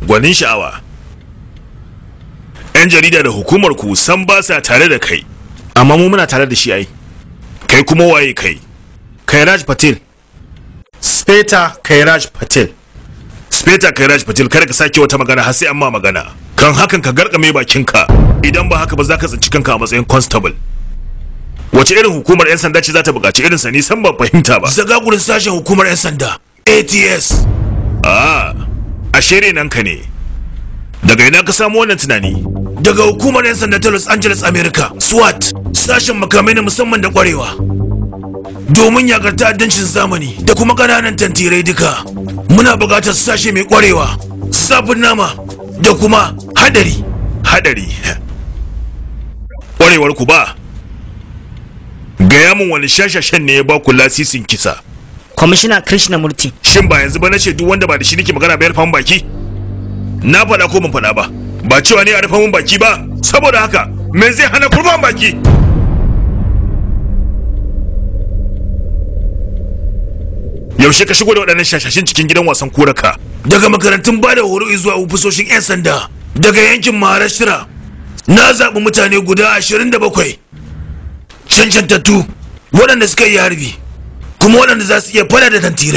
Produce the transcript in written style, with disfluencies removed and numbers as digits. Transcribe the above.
Gwanin sha'awa. 'Yan jarida da hukumar ku san ba sa tare da kai. Amma mu muna tare da shi ai. Kai kuma waye kai? Kairaj Patel. Speta Kairaj Patel. Speta Kairaj Patel, kada ka sake wata magana har sai an ma magana. Kan hakan ka garkame bakinka. Idan ba haka ba za ka tsinci kanka a matsayin constable. Wace irin hukumar 'yan sanda ce za ta buƙaci irin sa? Ni san ban fahimta ba. Zagagurin sashen hukumar 'yan sanda ATS. Ah, ashe nan ka ne. Daga ina ka samu wannan tunani? Daga hukumar 'yan sanda ta Los Angeles, America, SWAT, sashen makamai na musamman da kwarewa. Domin yakar ta'addancin zamani da kuma ƙananan tantirai duka, muna buƙatar sashe mai kwarewa, zafin nama da kuma hadari. Hadari. Kwarewar ku ba. Gaya min wani shashashen ne ya ba ku lasisin kisa? Kwamishina Krishnamurti. Shin ba yanzu ba nace duk wanda ba da shi nake magana ba ya rufa min baki? Na faɗa ko ban faɗa ba? Ba cewa ne a rufa min baki ba. Saboda haka me zai hana ku rufa min baki? Yaushe ka shigo da waɗannan shashashin cikin gidan wasan kuraka? Daga makarantun ba da horo zuwa ofisoshin 'yan sanda daga yankin Maharashtra, na zaɓi mutane guda 27 cancantattu waɗanda suka yi harbi kuma waɗanda za su iya fada da tantirai.